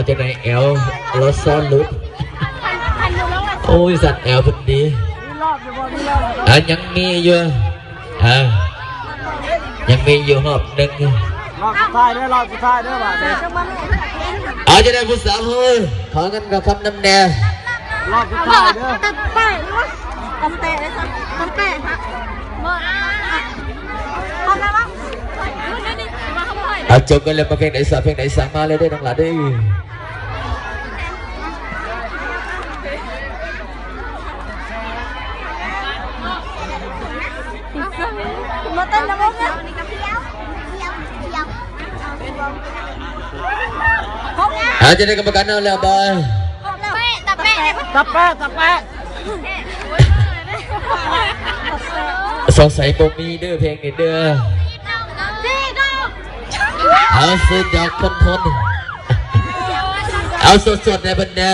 ຈັ່ງໃດແອວລາວຊ້ອນຫຼຸດ. ໂອ້ຍ ສັດແອວເພິ່ນດີ. ອ່າ ຍັງມີຢູ່ ອ່າ ຍັງມີຢູ່ຮອບໜຶ່ງ. ຮອບສຸດທ້າຍເດີ ຮອບສຸດທ້າຍເດີບາດນີ້. ເອົາ ຈັ່ງໃດຜູ້ສາວເຮົາ ຂໍເງິນກະຄຳນຳແດ່. ຮອບສຸດທ້າຍເດີ. ຕະແປະ ຕະແປະ ຕະແປະ ບໍ່ ເອົາແລ້ວ. ເອົາ ຈົບກັນແລ້ວ ມາເພງໃດສາ ເພງໃດສາ ມາເລີຍເດີ ນ້ອງຫຼ້າເດີ. ມາເຕັ້ນນຳວົງເດີ. ເອົາ ຈັ່ງໃດກຳມະການເອົາແລ້ວບາດ. ຕະແປະ ຕະແປະ ຕະແປະ ຕະແປະ. ສົງໄສບໍ່ມີເດີເພງນີ້ເດີ. ເອົາ ສຸດຍອດຄົນທົນ. ເອົາ ສົດໆ ໃຫ້ເພິ່ນແດ່.